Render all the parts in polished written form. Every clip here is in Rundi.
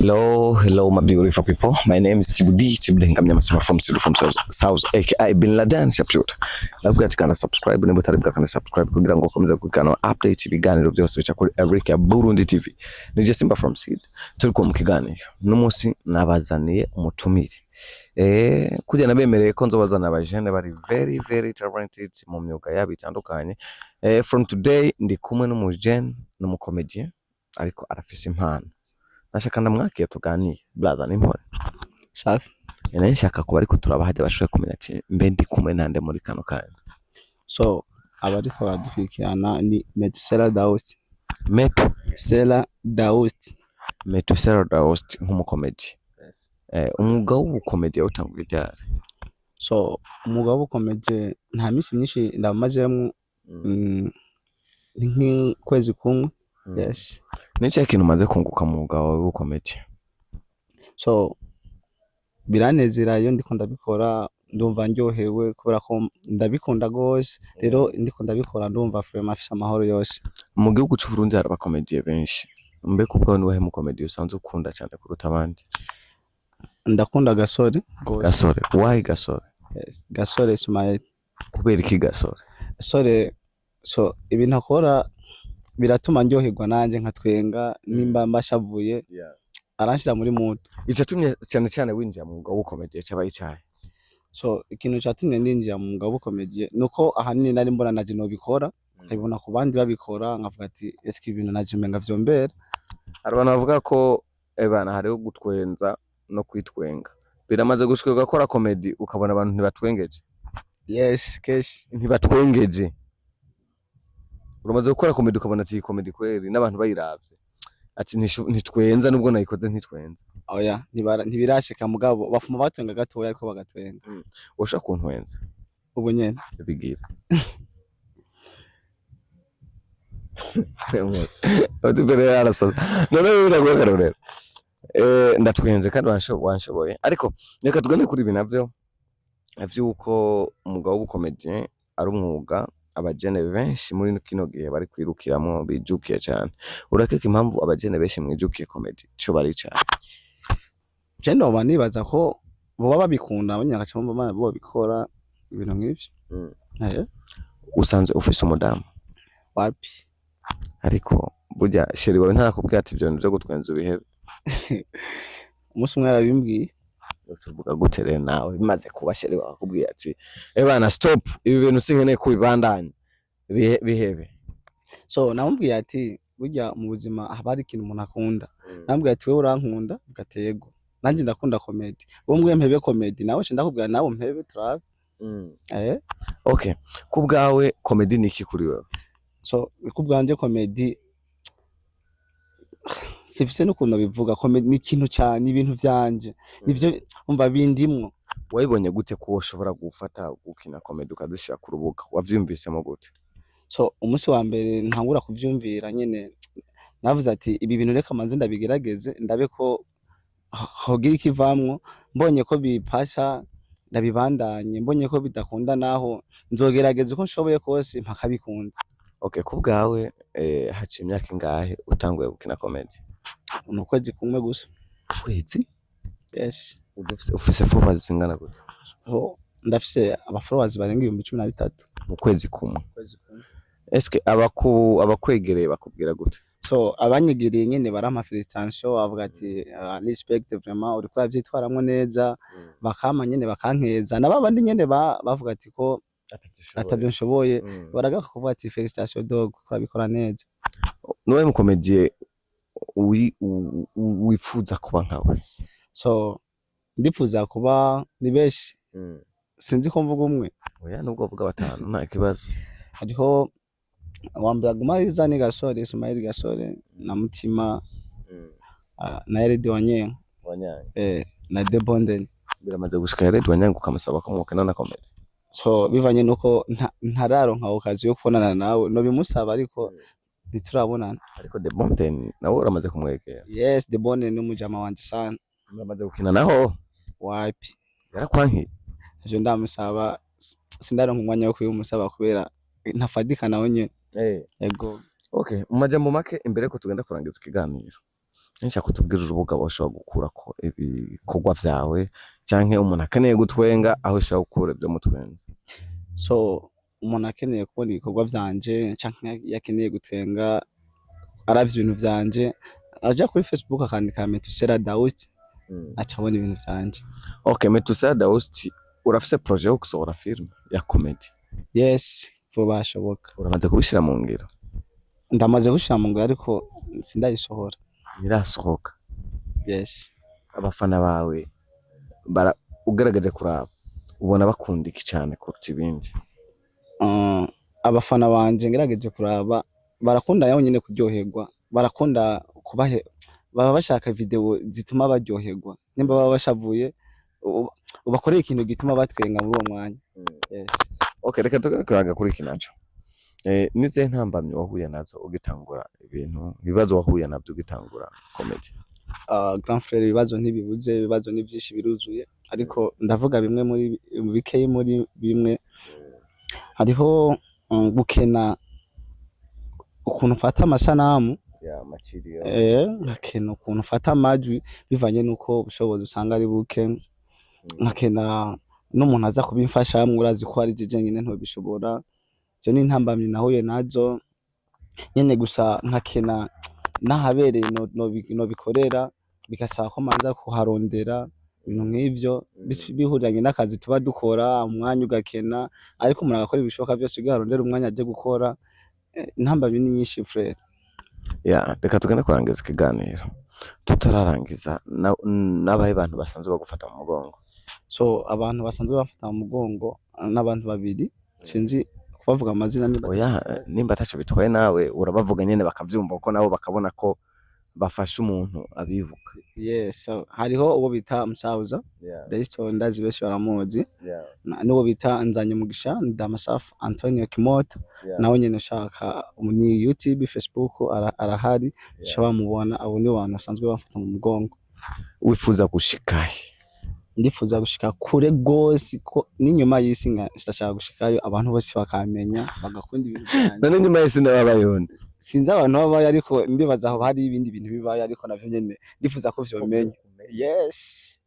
Hello, hello, my beautiful people. My name is Chibudi Chibudenga Mnyamasima from Silu from South, South aka Bin Laden Sharpshooter. Nabwo ati kanda subscribe niba utari bwakanda subscribe kugira ngo ukomeze gukurikirana update, ibiganiro byose bica kuri Eric ya Burundi TV. Nije Simba from Seed. Turi ko mu kiganiro. N'umunsi nabazaniye umutumire. Kujya nabemereye ko nzobazana abajene bari very very talented mu myuga yabo itandukanye. From today ndi kumwe n'umujene, n'umukomedien, ariko arafise impano. Nashaka ndamwakiye tuganire. Brother, nimpore? Safi. Nari nshaka kuba ariko turabahajya bashobore kumenya ati mbe ndi kumwe nande muri kano kanya. So abariko baradukurikirana ni Metusela Daoust. Metu Sela Daoust. Metusela Daoust nk'umukomedi. Umwuga w'ubukomedi yawutanguye ryari? So umwuga w'ubukomeje nta minsi myinshi ndawumazemwo, ni nk'ukwezi kumwe. Yes. Ni ikihe kintu umaze kunguka mu mwuga wawe w'ubukomedi? So biranezera iyo ndiko ndabikora, ndumva ndyohewe kubera ko ndabikunda gose. Rero ndiko ndabikora ndumva vraiment afise amahoro yose. Mu gihugu c'u Burundi hari abakomediye benshi. Mbe kubwawe ni wahe mukomedi usanzwe ukunda cyane kuruta abandi? Ndakunda Gasore gose. Gasore? Why Gasore? Yes. Gasore Ismael. Kubera iki Gasore? Gasore, so ibintu akora biratuma ndyoherwa nanje nkatwenga, nimba mbashavuye aranshira muri mood. Icatumye cyane cyane winjira mu mwuga w'ubukomedi cabaye icahe? So ikintu catumye ninjira mu mwuga w'ubukomedi nuko ahanini nari mbona naje nobikora, nkabibona ku bandi babikora, nkavuga ati eske ibintu naje umenga vyombera. Hari abantu bavuga ko ebana hariho gutwenza no kwitwenga. Biramaze gushika ugakora comedy ukabona abantu ntibatwengeje? Yes, kenshi. Ntibatwengeje. Uramaze gukora comedy ukabona ati iyi comedy kweri n'abantu bayiravye ati ntitwenza, nubwo nayikoze ntitwenza? Oya, ntibirashika, mugabo bafuma batwenga gatoya, ariko bagatwenga. Ushaka kuntwenza? Ubu nyene? Bigira utupere yarasaza none biragoye akarorero. Ndatwenze kandi wanshoboye, ariko reka tugane kuri ibi navyo vy'uko umwuga w'ubukomedi ari umwuga abajene benshi muri kino gihe bari kwirukiramwo, bijukiye cane. Urakeka impamvu abajene benshi mwijukiye comedy co bari cane? Je noba nibaza ko boba babikunda, abanyagaca bumva bobikora ibintu nk'ivyo. Usanzwe ufise umudamu? Wapi. Ariko burya chéri wawe ntarakubwira ati ivyo bintu vyo gutwenza ubihebe? Umunsi umwe yarabimbwiye. Uvuga gute rero nawe bimaze kuba, chéri wawe akubwiye ati ebana stop, ibi bintu sinkeneye kubibandanya, bihebe? So namubwiye ati burya mu buzima haba hari ikintu umuntu akunda. Namubwiye ati wewe urankunda, avuga ati yego, nanjye ndakunda comedy, wowe mbwiye mpebe comedy, nawe nce ndakubwira nawe mpebe turabe. Okay, ku bwawe comedy ni iki kuri wewe? So ku bwanje comedy sifise n'ukuntu bivuga. Comedy ni ikintu cyane, ibintu vyanje nivyo umva bindimwo. Wabibonye gute ko woshobora gufata gukina comedy ukazishira ku rubuga? Wavyumvisemo gute? So umunsi wa mbere ntangura kuvyumvira nyene, navuze ati ibi bintu reka manze ndabigerageze ndabe ko hogira ikivamwo. Mbonye ko bipasha ndabibandanye, mbonye ko bidakunda naho nzogerageza uko nshoboye kose mpaka bikunze. Okay, ku bwawe haciye imyaka ingahe utanguye gukina comedy? Ni ukwezi kumwe gusa. Ukwezi? Yes. Ufise followers zingana gute? So ndafise aba followers barenga 13,000. Mu kwezi kumwe? Ukwezi kumwe. Eske abakwegereye bakubwira gute? So abanyegereye nyene barampa félicitation, bavuga ati respect vraiment, uriko uravyitwaramwo neza, bakampa nyene bakankeza, na babandi nyene bavuga ati ko atavyo nshoboye, baragaruka kuvuga ati félicitation dog, urabikora neza. Niwe mukomediye wifuza kuba nkawe? So ndipfuza kuba ni benshi, sinzi ko mvuga umwe. Oya, nubwo bavuga batanu nta kibazo. Hariho uwambere aguma ariza ni Gasore Ismail, Gasore na Mutima, na Eredi Wanyenga. Wanyange. Na De Bonden. Biramaze gushika Heredi Wanyange ukamusaba ko mwokina na comedy? So bivanye nuko ntararonka okazi yo kubonana nawe, no bimusaba, ariko ntiturabonana. Ariko The Bonden nawe uramaze kumwegera? Yes, The Bonden ni umujama wanje sana. Uramaze gukina naho? Wapi. Yarakwankiye? Ivyo ndamusaba, sindaronka umwanya wo kubimusaba kubera ntafadika nawe nyene. Ego. Okay, mu majambo make, imbere ko tugenda kurangiza ikiganiro. Nshaka kutubwira urubuga washobora gukurako ibikorwa vyawe, canke umuntu akeneye gutwenga, aho ushobora gukura ivyo mutwenza. So umuntu akeneye kubona ibikorwa vyanje canke yakeneye gutwenga, aravye ibintu vyanje, aja kuri Facebook akandika Metusela Daoust, aca abona ibintu vyanje. Okay, Metusela Daoust, urafise projet yo gusohora film ya comedy? Yes, vuba hashoboka. Uramaze kubishira mu ngiro? Ndamaze gushira mu ngiro, ariko sindayisohora. Ntirasohoka? Yes. Abafana bawe bara ugaragaje kuraba, ubona bakunda iki cane kuruta ibindi? Abafana banje, ngerageje kuraba, barakunda yaho nyene kuryoherwa, barakunda kubahe, baba bashaka video zituma baryoherwa. Nimba baba bashavuye, ubakoreye ikintu gituma batwenga muri uwo mwanya. Yes. Okay, reka tugaruke kuri iki naco. Nizihe ntambamyi wahuye nazo ugitangura ibintu, ibibazo wahuye navyo ugitangura comedy? Grand frère, ibibazo ntibibuze, ibibazo ni vyinshi, biruzuye, ariko ndavuga bimwe muri bikeyi. Muri bimwe hariho gukena ukuntu mfata amasanamu. Ya material. Nkakena ukuntu mfata amajwi bivanye n'uko ubushobozi usanga ari buke, nkakena n'umuntu aza kubimfashamwo. Urazi ko ari jeje nyene ntobishobora. Izo ni intambamyi nahuye nazo nyene. Gusa nkakena n'ahabereye nobikorera, bigasaba ko manza kuharondera, ibintu nk'ivyo bihuriranye n'akazi tuba dukora, umwanya ugakena, ariko umuntu agakora ibishoboka vyose kugira arondere umwanya aje gukora. Intambamyi ni nyinshi, frère. Ya, reka tugende kurangiza ikiganiro. Tutararangiza, n'abahe bantu basanzwe bagufata mu mugongo? So abantu basanzwe bafata mu mugongo n'abantu babiri, sinzi kubavuga amazina niba Oya, nimba ataco bitwaye nawe urabavuga nyene, bakavyumva, kuko nabo bakabona ko bafasha umuntu abibuka. Yes, so, hariho uwo bita Musauza Dayston, ndazi benshi baramuzi, n'uwo bita Nzanye Mugisha Damasafu Antonio Kimota. Nawe nyene ushaka ni YouTube, Facebook arahari, ushobora mubona. Abo ni bantu basanzwe bafata mu mugongo. Wifuza gushikahe? Ndifuza gushika kure gose, ko n'inyuma y'isi ndashaka gushikayo, abantu bose bakamenya, bagakunda ibintu vyanje. None nyuma y'isi ndababayone? Sinzi abantu babayo, ariko ndibaza aho hari ibindi bintu bibayo, ariko navyo nyene ndifuza ko vyomenya. Yes.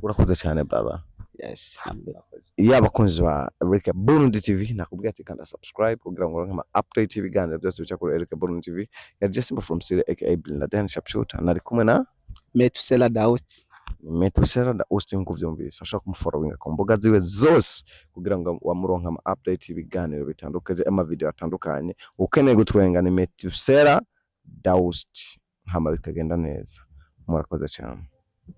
Urakoze cyane, baba. Yes, namwe murakoze. Iyo abakunzi ba Eric Burundi TV, nakubwira ati kanda subscribe kugira ngo uronke ama update y'ibiganiro byose bica kuri Eric Burundi TV. Ya Simba from Syria, aka Bin Laden Sharpshooter, nari kumwe na Metusela Daoust. Metusela Daoust. Nkuko vyumvise, ushobora kumufollowinga ku mbuga ziwe zose kugira ngo wamuronke ama update y'ibiganiro bitandukanye, ama video atandukanye. Ukeneye gutwenga ni Metusela Daoust, hama bikagenda neza. Murakoze cyane.